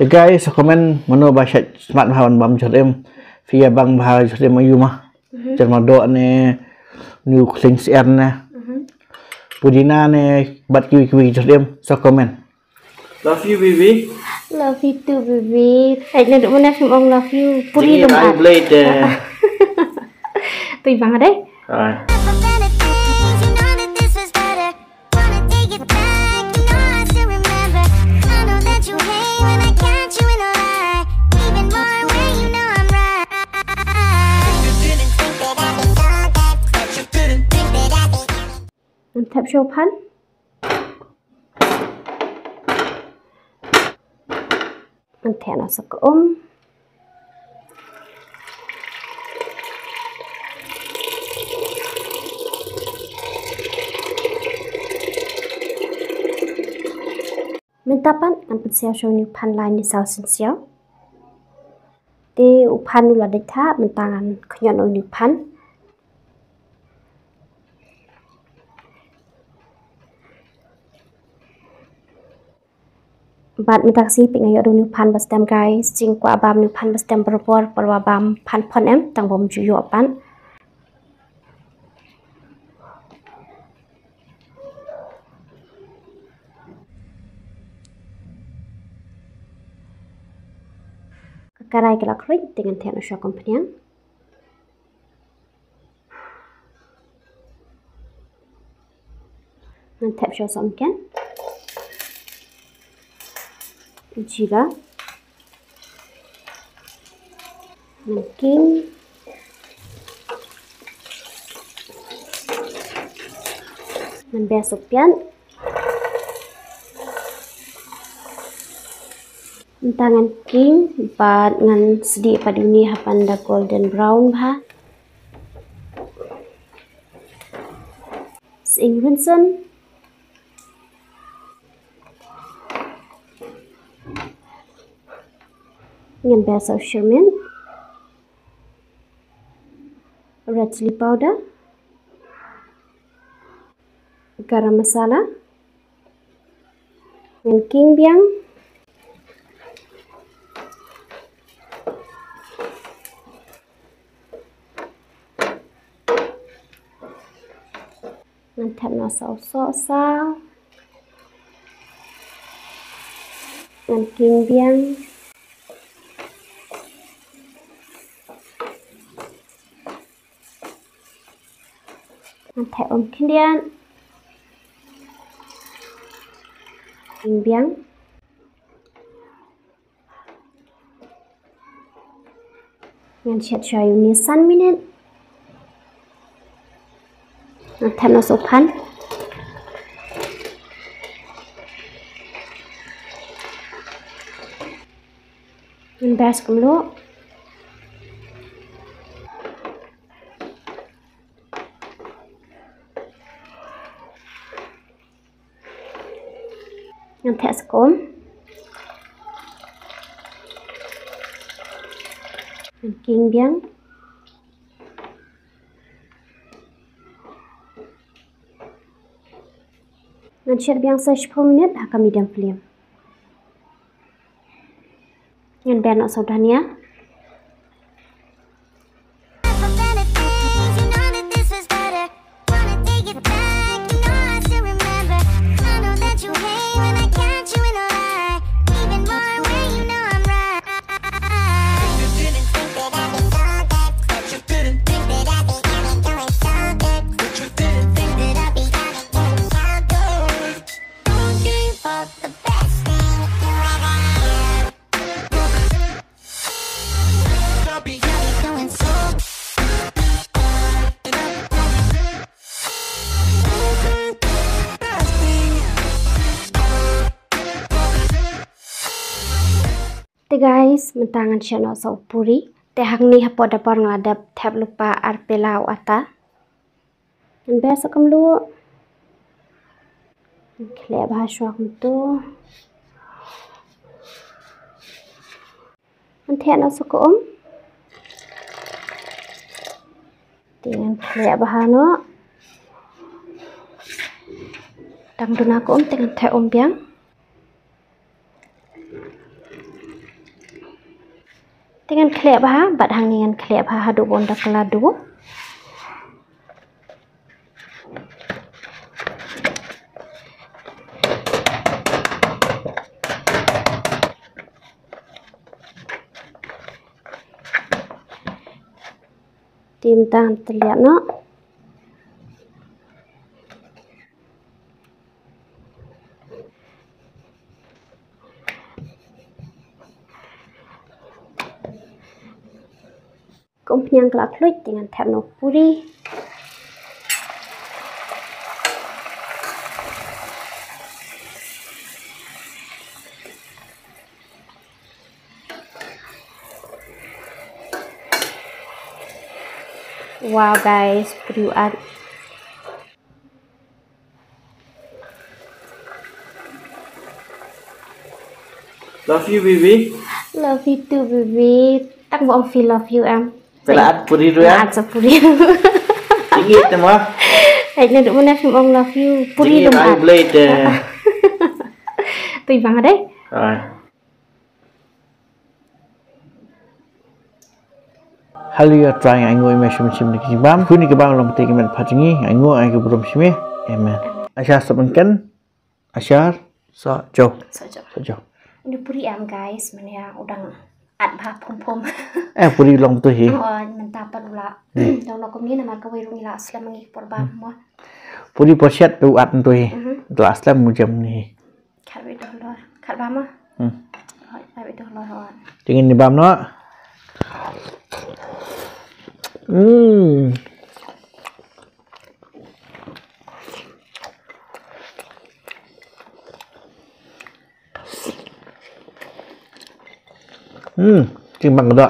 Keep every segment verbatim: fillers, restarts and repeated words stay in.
Te guys, sa comment mano ba shait smat bha ban bam jhur im. Phi ïa bang bha jhur im aïu ma. Jhur mado ne, new clean air ne. Pudina ne, bad kiwi kiwi jhur im, sa comment. Love you, baby. Love you too, baby. Ai, na duk mana phim ong love you. Puri dum at. Blade. Tui bang dai. Ai. Ngan thep shuh phan. Ngan thep noh sa ka um. Mynta pat ngan pynsiaw shuh ïa u phan lai ne saw sien siaw. Te u phan u la dei thah, mynta ngan khñiot noh ïa u phan. Bad mynta ka sngi phi nga ïoh da u phan ba stem guys, jingkwah bam u phan ba stem barabor, por ba bam phan phon em, tang bym ju ïoh pat. Ka karai ka la khluit, te ngan thep noh shuh kum pynïang. Ngan thep shuh sohmynken. Jira. Ngan king. Ngan beh sohpiat. Mynta ngan king bad ngan sdieh pat ïa une hapan da golden brown bha. Sying rynsun. Ngan beh soh shimet. Red chilli powder. Garam masala. Ngan king biang. Ngan thep noh sa u sohsa. Ngan king biang. Ngan thep um khyndiat. King biang. Ngan shet shuwa ïa une san minit. Ngan thep noh sa u phan. Ngan beh sa kumno. Ngan thep sa ka um. Ngan king biang. Ngan shet biang sa shiphew minit ha ka medium flame. Ngan beh noh sa u dhania. Te guys, mynta ngan shet noh sa u puri. Te hangne hapoh dapor nga la dep thep lypa ar pela u ata. Ngan beh sa kumno. Ngan khleh bha shuwa kumto. Ngan thep noh sa ka um. Te ngan khleh bha noh. Dang duna ka um te ngan thep um biang. Te ngan khleh bha, bad hangne ngan khleh bha haduh ban da ka ladu. Te mynta ngan tylliat noh. Ka umphniang ka la khluit, te ngan thep noh puri. Wow guys, puri u at. Love you, baby. Love you too, baby. Tang ba ong phi love you em. Phi la at puri ruh em? At sa puri. Jingit te ma. Ai, naduh mynne phim ong love you. Puri ruh at. Blade. Tui bang dei. Ai. Haleluya, Trai, nga ainguh ïa me shim shim na ki jingbam. Khun ïa ki bam long te ki met phat jong ngi, nga ainguh ïa ki burom shim me. Amen. Ashar sop mynken. Ashar. Sa jo. Sa jo. Sa jo. Ni puri em guys, mane u dang at bha phom phom. Eh, puri long tu hi. Oh, mynta pat u la. Dang long kumne namar kawei ruh ngi la slem ngi por bam mo. Puri por shet tu at tu hi. La slem mu jam ni. Khat wei dollar. Khat bam ah. Hmm. Hoi, khat wei dollar hoi. Te ngin ïa bam noh. Hmm. Hmm, jingbang kata.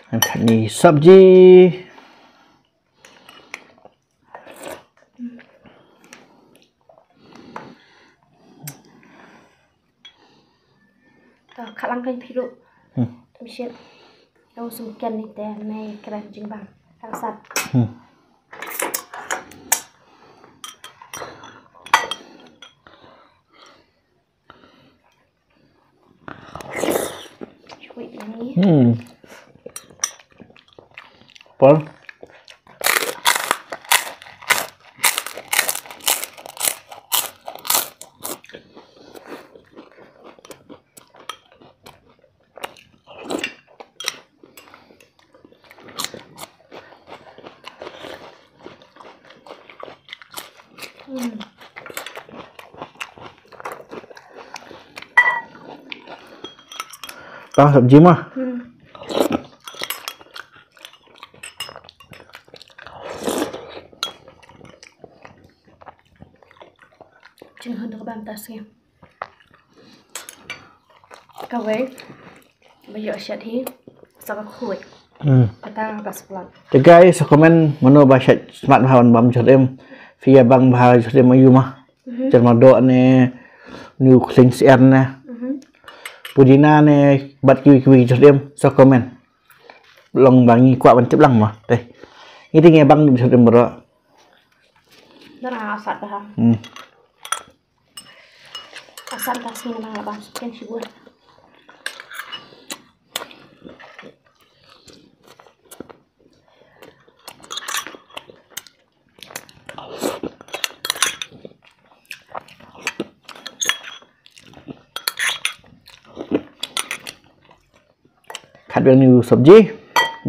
Ngan khat ïa ki sabji. To, khat lang kan phi ruh. Hmm. Ym shit. Ïa u sum ken ni te me kren jingbam. Tang sat. Hmm. Hmm. Pon. Hmm. Tang sabji ma. Hmm. Jingkhot ka bam ta sngem. Kawei ba ïoh shet hi sa ka khuid. Hmm. Kata ba splat. Te guys, sa comment mano ba shet smat bha ban bam jhur im. Phi ïa bang bha jhur im aïu ma. Mhm. Jhur ma doh ne, nu khling syiar ne. Mhm. Pudina ne, bad kiwi kiwi jhur im, sa comment. Long ba ngi kwah ban tip lang ma. Te ngi te ngi bang jhur im baroh. Dara asat bha. Hmm. Asam ta sngewbha ban scan shi bun. Khat biang ni u sabji,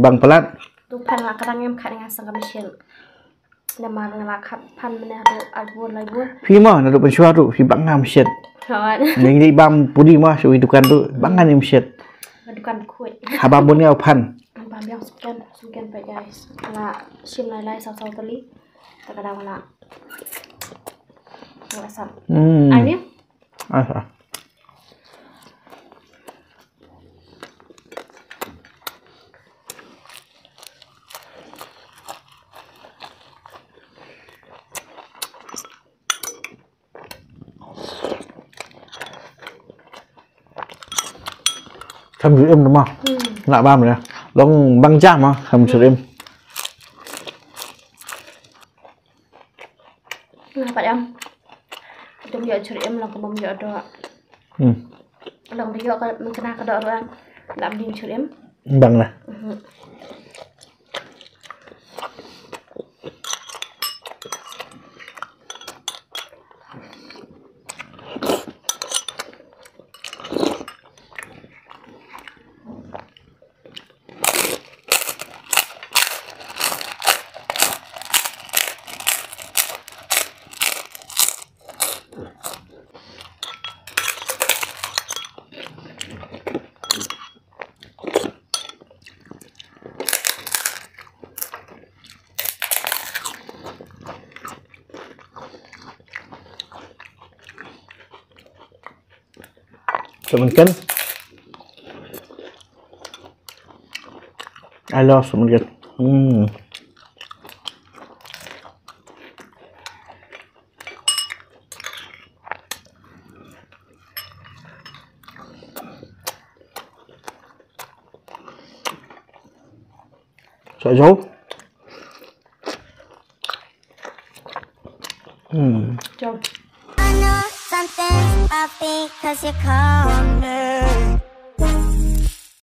bang palat. Tu phan la ka dang em khat nga sang ka machine. Namar nga la khat phan mynne haduh ar bun lai bun. Phi ma, naduh pynshwa tu, phi bang ngam shet. Thon. Ning di bam pudi ma, shu dukan tu, bang ngam shet. Dukan khuid. Haba bun nga phan. Bam biang sumken, sumken pa guys. Nga la shim lai lai saw saw tali. Ta ka daw nga la. Nga la sap. Hmm. Ai ni? Ah, ah. Kham jur im ma. Hmm. Lah bam ya. Long bang jam ma kham jur im. Nga pat em. Dum ïoh jur im long kumba ïoh doh. Hmm. Long ba ïoh ka, kane ka doh ruh em. Lah ding jur im. Bang lah. Mhm. Sumangkin. I love sumangkin. Hmm. Sa jo. Hmm. Jo. I know something's off because you're cold.